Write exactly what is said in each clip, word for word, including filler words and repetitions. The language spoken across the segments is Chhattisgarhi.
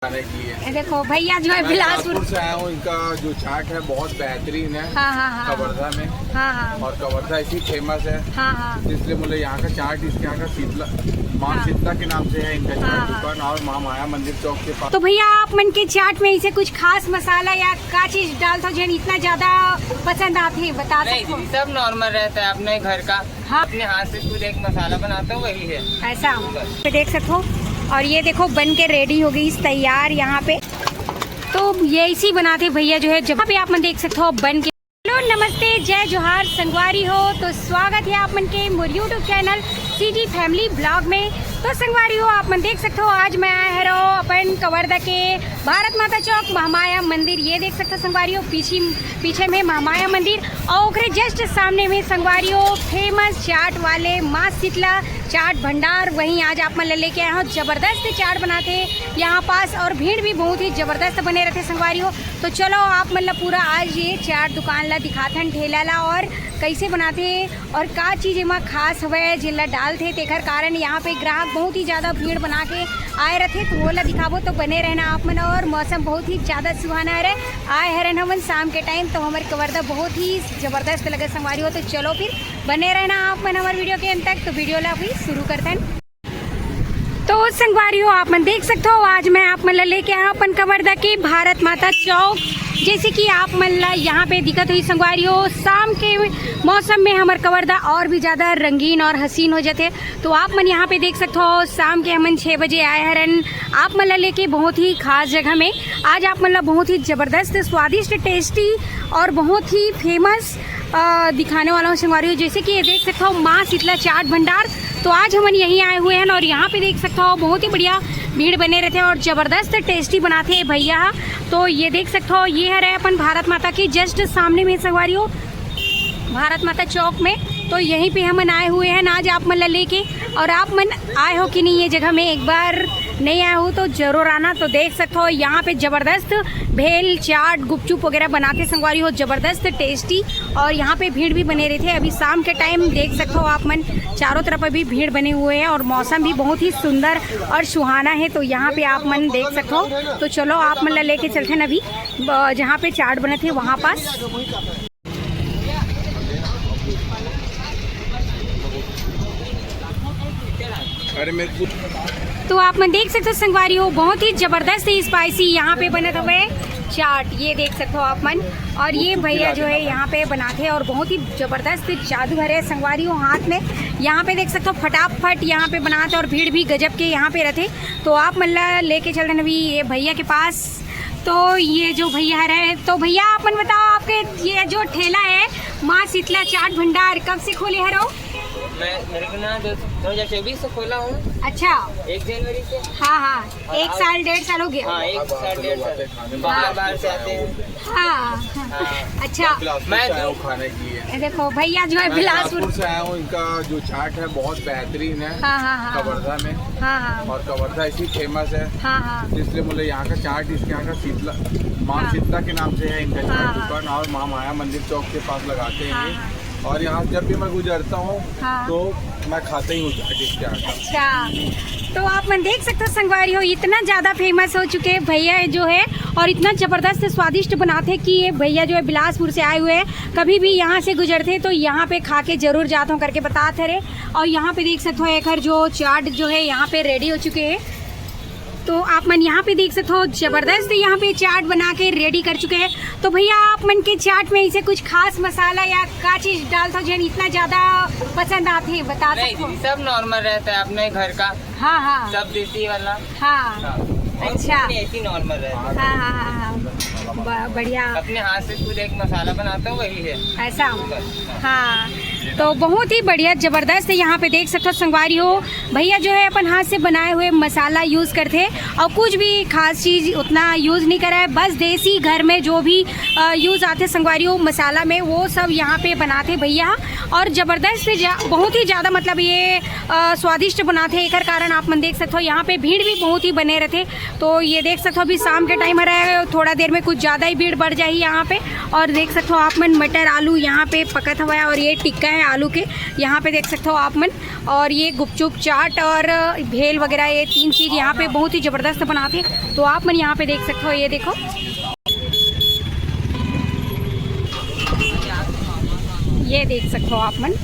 खाने की है। ये देखो भैया जो है मैं बिलासपुर। बिलासपुर से आया हूँ, इनका जो चाट है बहुत बेहतरीन है। हाँ, हाँ, हाँ। कवर्धा में। हाँ, हाँ। और कवर्धा इसी फेमस है। हाँ, हाँ। इसलिए मुझे यहाँ का चाट, इसके यहाँ का शीतला, माँ हाँ। शीतला के नाम से है इनका चाट हाँ, हाँ। दुकान, और माँ माया मंदिर चौक के पास। तो भैया, आप मन के चाट में ऐसे कुछ खास मसाला या का चीज डालथो जेन इतना ज्यादा पसंद आथे, बता नहीं सकते हो? जी, सब नॉर्मल रहता है अपने घर का। हाँ। अपने हाथ से खुद एक मसाला बनाता हूँ, वही है। ऐसा। बस। तो देख सकते हो, और ये देखो बन के रेडी हो गई इस तैयार यहाँ पे। तो ये इसी बनाते भैया जो है, जब भी आप मन देख सकते हो बन के। हेलो, नमस्ते, जय जोहार संगवारी हो। तो स्वागत है आप मन के मोर YouTube channel CG Family Vlog में। तो संगवारी हो, आप मन देख सकते हो, आज मैं आया हरो अपन कवर्धा के भारत माता चौक महामाया मंदिर। ये देख सकते हो संगवारी हो, पीछे पीछे में महामाया मंदिर और ओकरे जस्ट सामने में संगवारी हो फेमस चाट वाले माँ शीतला चाट भंडार। वहीं आज आप मन ला लेके आए हो, जबरदस्त चाट बनाते यहाँ पास और भीड़ भी बहुत ही जबरदस्त बने रहते संगवारी हो। तो चलो आप मन ला पूरा आज ये चाट दुकान ला दिखाथन, ठेला ला, और कैसे बनाते और का चीज एमा खास हवय जेला डालथे, तेखर कारण यहाँ पे ग्राहक बहुत ही ज्यादा भीड़ बना के आए रथे। तो ओला दिखाबो, तो बने रहना आप मन। और मौसम बहुत ही ज्यादा सुहाना हरे, आए हरन हमन शाम के टाइम, तो हमर कवर्धा बहुत ही जबरदस्त लगे संगवारी हो। तो चलो फिर बने रहना आप मन हमर वीडियो के अंत तक। तो वीडियो ला अभी शुरू करथन। तो संगवारी हो, आप मन देख सकते हो, आज मैं आप मन ला लेके आया अपन कवर्धा के भारत माता चौक। जैसे कि आप मन ला यहाँ पे दिखत हुई संगवारी हो, शाम के मौसम में हमर कवर्धा और भी ज्यादा रंगीन और हसीन हो जाते। तो आप मन यहाँ पे देख सकते हो, शाम के हमन छः बजे आए हरन आप मन ला लेके बहुत ही खास जगह में। आज आप मन ला बहुत ही जबरदस्त, स्वादिष्ट, टेस्टी और बहुत ही फेमस अ, दिखाने वाला हूँ संगवारी हो। जैसे कि ये देख सकते हो माँ शीतला चाट भंडार, तो आज हमन यहीं आए हुए हैं और यहाँ पे देख सकते हो बहुत ही बढ़िया भीड़ बने रहते हैं और जबरदस्त टेस्टी बनाते हैं भैया। तो ये देख सकते हो, ये हरे अपन भारत माता के जस्ट सामने में संगवारी हो, भारत माता चौक में। तो यहीं पे हमन आए हुए हैं आज आप मन ला लेके। और आप मन आए हो कि नहीं ये जगह में, एक बार नहीं आए हो तो जरूर आना। तो देख सकते हो यहाँ पे जबरदस्त भेल, चाट, गुपचुप वगैरह बनाते संगवारी हो, जबरदस्त टेस्टी। और यहाँ पे भीड़ भी बने रहते हैं। अभी शाम के टाइम देख सकते हो आप मन, चारों तरफ अभी भीड़ बने हुए हैं और मौसम भी बहुत ही सुंदर और सुहाना है। तो यहाँ पे आप मन देख सकते हो। तो चलो आप मन ला लेके चलते हैं अभी ब-, जहाँ पे चाट बने थे वहाँ पास। अरे मेरे को तो आप मन देख सकते हो संगवारी हो, बहुत ही जबरदस्त ही स्पाइसी यहाँ पे बनत हवे चाट। ये देख सकते हो आप मन, और ये भैया जो है यहाँ पे बनाते हैं और बहुत ही जबरदस्त जादू हरे संगवारी हो हाथ में। यहाँ पे देख सकते हो फटाफट यहाँ पे बनाते और भीड़ भी गजब के यहाँ पे रहते। तो आप मन ला लेके चलते हैं अभी ये भैया के पास। तो ये जो भैया हरे, तो भैया आप मन बताओ, आपके ये जो ठेला है माँ शीतला चाट भंडार, कब से खोले हरो? मैं, मेरे को ना दो, दो हज़ार चौबीस से खोला हूँ। अच्छा। एक जनवरी से। हाँ, हाँ, और एक आप साल, डेढ़ साल हो गया। हाँ, एक साल, डेढ़ साल। बाहर, बाहर से आते हैं। हाँ, हाँ। हाँ। अच्छा। मैं बिलासपुर से आया हूँ खाने के लिए। ये देखो भैया जो है मैं बिलासपुर बिलासपुर से आया हूँ, इनका जो चाट है बहुत बेहतरीन है। हाँ, हाँ, हाँ। कवर्धा में। हाँ, हाँ। और कवर्धा इसी फेमस है। हाँ, हाँ। इसलिए मुझे यहाँ का चाट, इसके यहाँ का शीतला, माँ हाँ। शीतला के नाम से है इनका चाट हाँ, हाँ। दुकान, और माँ माया मंदिर चौक के पास लगाते हैं हाँ, ये। हाँ। और यहाँ जब भी मैं गुजरता हूँ हाँ। तो मैं खाता ही हूँ चाट इसके यहाँ का। अच्छा, तो आप मन देख सकते हो संगवारी हो, इतना ज़्यादा फेमस हो चुके हैं भैया जो है, और इतना ज़बरदस्त स्वादिष्ट बनाते हैं कि ये भैया जो है बिलासपुर से आए हुए हैं, कभी भी यहाँ से गुजरते हैं तो यहाँ पे खा के जरूर जाता हूँ करके बताते रहे। और यहाँ पे देख सकते हो एकर जो चाट जो है यहाँ पे रेडी हो चुके हैं। तो आप मन यहाँ पे देख सकते हो, जबरदस्त यहाँ पे चाट बना के रेडी कर चुके हैं। तो भैया, आप मन के चाट में ऐसे कुछ खास मसाला या का चीज डालथो जेन इतना ज्यादा पसंद आथे, बता नहीं सकते हो? जी, सब नॉर्मल रहता है अपने घर का। हाँ, हाँ। सब देसी वाला। हाँ। हाँ। और अच्छा। कुछ नहीं, ऐसी नॉर्मल रहता है। हाँ, हाँ, हाँ, हाँ। ब-, बढ़िया। अपने हाथ से खुद एक मसाला बनाता हूँ, वही है। ऐसा। बस। हाँ, तो बहुत ही बढ़िया, जबरदस्त है। यहाँ पे देख सकते हो संगवारी हो, भैया जो है अपन हाथ से बनाए हुए मसाला यूज़ करते हैं और कुछ भी खास चीज़ उतना यूज़ नहीं करा है, बस देसी घर में जो भी यूज़ आते संगवारी हो मसाला में, वो सब यहाँ पे बनाते भैया। और ज़बरदस्त जा, बहुत ही ज़्यादा, मतलब, ये अ, स्वादिष्ट बनाते हैं। एकर कारण आप मन देख सकते हो यहाँ पे भीड़ भी बहुत ही बने रहते। तो ये देख सकते हो अभी शाम के टाइम हरे, थोड़ा देर में कुछ ज़्यादा ही भीड़ बढ़ जाही यहाँ पे। और देख सकते हो आप मन मटर आलू यहाँ पे पकत हवय और ये टिक्का आलू के। यहाँ पे देख सकते हो आप मन, और ये गुपचुप, चाट और भेल वगैरह, ये तीन चीज यहाँ पे बहुत ही जबरदस्त बनाते हैं। तो आप मन यहाँ पे देख सकते हो, ये देखो, ये देख सकते हो आप मन।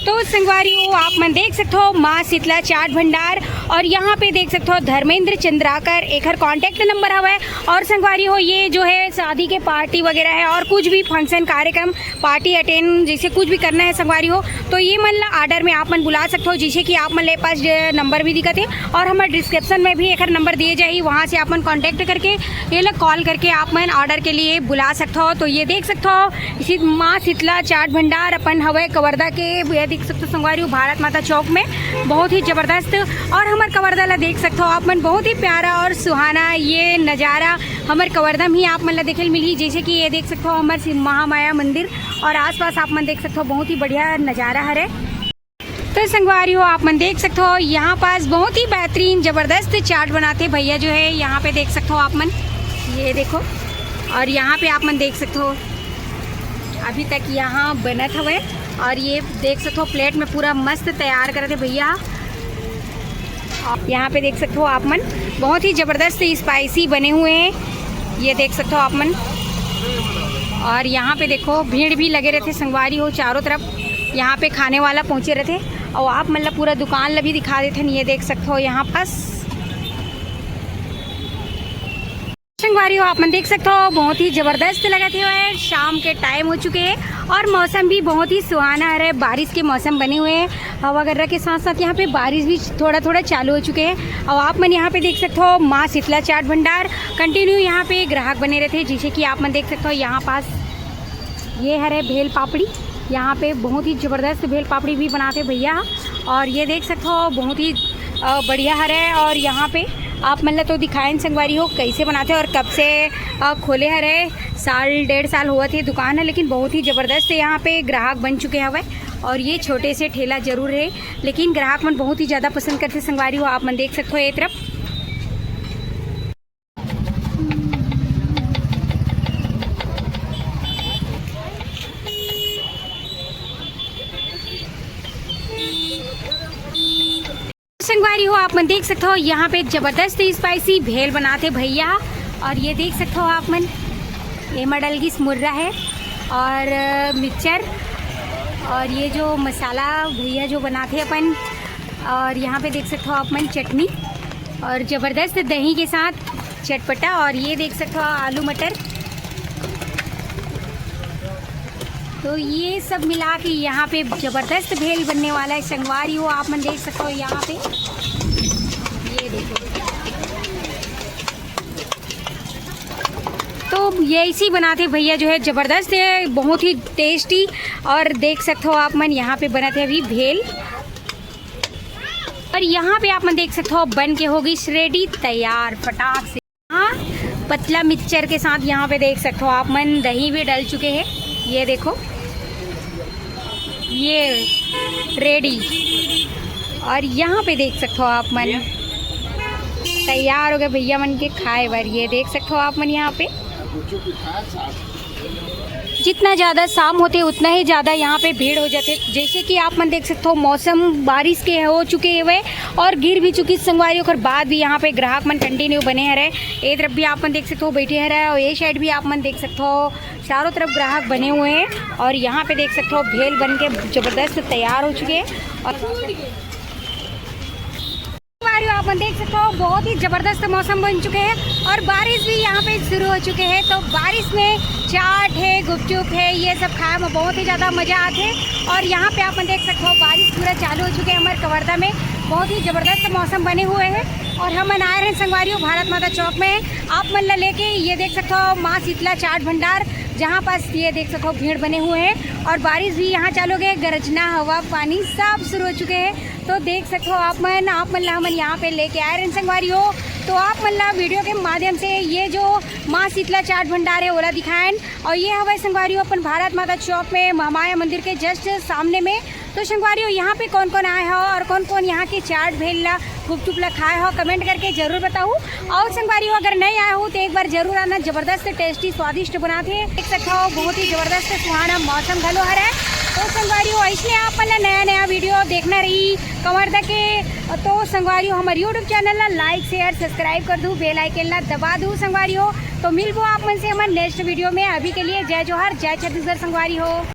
तो संगवारी हो, आप मन देख सकते हो माँ शीतला चाट भंडार, और यहाँ पे देख सकते हो धर्मेंद्र चंद्राकर, एकर कॉन्टैक्ट नंबर हवै। और संगवारी हो, ये जो है शादी के पार्टी वगैरह है और कुछ भी फंक्शन, कार्यक्रम, पार्टी अटेंड जैसे कुछ भी करना है संगवारी हो, तो ये मन ला ऑर्डर में आप मन बुला सकते हो, जैसे कि आप मन ले पास जे नंबर भी दिखत है और हमारे डिस्क्रिप्शन में भी एकर नंबर दिए जाही, वहाँ से आप मन कॉन्टैक्ट करके, ये लोग कॉल करके आप मन ऑर्डर के लिए बुला सकते हो। तो ये देख सकते हो, इसी माँ शीतला चाट भंडार अपन हवै कवर्धा के, ये देख सकते हो संगवारी हो, भारत माता चौक में बहुत ही जबरदस्त। और हमर कवर्धा ला देख सकते हो आप मन, बहुत ही प्यारा और सुहाना ये नज़ारा हमर कवर्धा में ही आप मन ला देखे ल मिलही। जैसे कि ये देख सकते हो हमर श्री महामाया मंदिर और आसपास आप मन देख सकते हो, बहुत ही बढ़िया नज़ारा हरे। तो संगवारी हो, आप मन देख सकते हो यहाँ पास बहुत ही बेहतरीन जबरदस्त चाट बनाते भैया जो है, यहाँ पे देख सकते हो आप मन, ये देखो। और यहाँ पे आप मन देख सकते हो अभी तक यहाँ बनत हवै। और ये देख सकते हो प्लेट में पूरा मस्त तैयार करत हे भैया। यहाँ पे देख सकते हो आप मन, बहुत ही जबरदस्त स्पाइसी बने हुए हैं, ये देख सकते हो आप मन। और यहाँ पे देखो भीड़ भी लगे रहते संगवारी हो, चारों तरफ यहाँ पे खाने वाला पहुँचे रहते। और आप मन ला पूरा दुकान ला भी दिखा देते हैं, ये देख सकते हो यहाँ पास। संगवारी हो, आप मन देख सकते हो बहुत ही जबरदस्त लगत हे, शाम के टाइम हो चुके हैं और मौसम भी बहुत ही सुहाना है, बारिश के मौसम बने हुए हैं। हवा गर्रा के साथ साथ यहाँ पे बारिश भी थोड़ा थोड़ा चालू हो चुके हैं। और आप मन यहाँ पे देख सकते हो माँ शीतला चाट भंडार, कंटिन्यू यहाँ पे ग्राहक बने रहते हैं। जैसे कि आप मन देख सकते हो यहाँ पास ये हरे भेल पापड़ी, यहाँ पे बहुत ही जबरदस्त भेल पापड़ी भी बनाते भैया। और ये देख सकते हो बहुत ही अ, बढ़िया हरे। और यहाँ पे आप मन ला तो दिखाएन संगवारी हो कैसे बनाते और कब से अ, खोले हरे। साल डेढ़ साल हुआ थे दुकान है, लेकिन बहुत ही जबरदस्त यहाँ पे ग्राहक बन चुके हवे। और ये छोटे से ठेला जरूर है, लेकिन ग्राहक मन बहुत ही ज़्यादा पसंद करते संगवारी हो। आप मन देख सकते हो ये तरफ। संगवारी हो, आप मन देख सकते हो यहाँ पे जबरदस्त स्पाइसी भेल बनाते भैया। और ये देख सकते हो आप मन, एमा डलगिस मुर्रा है और अ, मिक्सचर, और ये जो मसाला भैया जो बनाते अपन, और यहाँ पे देख सकते हो आप मन चटनी और जबरदस्त दही के साथ चटपटा। और ये देख सकते हो आलू मटर। तो ये सब मिला के यहाँ पे जबरदस्त भेल बनने वाला है संगवारी हो। आप मन देख सकते हो यहाँ पे, ये देखो। तो ये इसी बनाते भैया जो है जबरदस्त है, बहुत ही टेस्टी। और देख सकते हो आप मन यहाँ पे बनाते अभी भेल। और यहाँ पे आप मन देख सकते हो बन के होगी रेडी तैयार फटाक से। हाँ, पतला मिक्सचर के साथ यहाँ पे देख सकते हो आप मन दही भी डल चुके हैं। ये देखो, ये रेडी। और यहाँ पे देख सकते हो आप मन तैयार हो गए भैया मन के खाए बर। ये देख सकते हो आप मन यहाँ पे जितना ज़्यादा शाम होते उतना ही ज़्यादा यहाँ पे भीड़ हो जाते। जैसे कि आप मन देख सकते हो मौसम बारिश के हो चुके हुए और गिर भी चुकी संगवारी, ओकर बाद भी यहाँ पे ग्राहक मन कंटिन्यू बने हरे। ए तरफ भी आप मन देख सकते हो बैठे हरे और ये साइड भी आप मन देख सकते हो चारों तरफ ग्राहक बने हुए हैं। और यहाँ पे देख सकते हो भेल बन के जबरदस्त तैयार हो चुके हैं। और संगवारी हो, आप मन देख सकते हो बहुत ही जबरदस्त मौसम बन चुके हैं और बारिश भी यहाँ पे शुरू हो चुके हैं। तो बारिश में चाट है, गुपचुप है, ये सब खाए में बहुत ही ज़्यादा मज़ा आते हैं। और यहाँ पे आप मन देख सकते हो बारिश पूरा चालू हो चुके हैं हमारे कवर्धा में, बहुत ही जबरदस्त मौसम बने हुए हैं। और हम मन आए रहे संगवारी हो भारत माता चौक में आप मन ला लेके। ये देख सकते हो माँ शीतला चाट भंडार, जहाँ पास ये देख सकते हो भीड़ बने हुए हैं और बारिश भी यहाँ चालू हो गए, गरजना, हवा, पानी सब शुरू हो चुके हैं। तो देख सकते हो आप मन, आप मन ला हमन यहाँ पे लेके आए रहे संगवारी हो। तो आप मन ला वीडियो के माध्यम से ये जो माँ शीतला चाट भंडार है ओला दिखाएन। और ये हवै संगवारी हो अपन भारत माता चौक में महामाया मंदिर के जस्ट सामने में। तो संगवारी हो, यहाँ पे कौन कौन आए हो और कौन कौन यहाँ के चाट भेल ला, गुपचुप ला खाए हो, comment करके जरूर बताओ। और संगवारी हो, अगर नहीं आए हो तो एक बार जरूर आना, जबरदस्त tasty स्वादिष्ट बनाथे। देख सकते हो, बहुत ही जबरदस्त सुहाना मौसम घलो हरे। तो संगवारी हो, इसलिए आप मन ला नया नया video देखना रही कंवरदा के। तो संगवारी हो, हमारे YouTube channel ला like, share, subscribe कर दू, bell icon ला दबा दू संगवारी हो। तो मिलबो आप मन से हमर next video में। अभी के लिए जय जोहार, जय छत्तीसगढ़ संगवारी हो।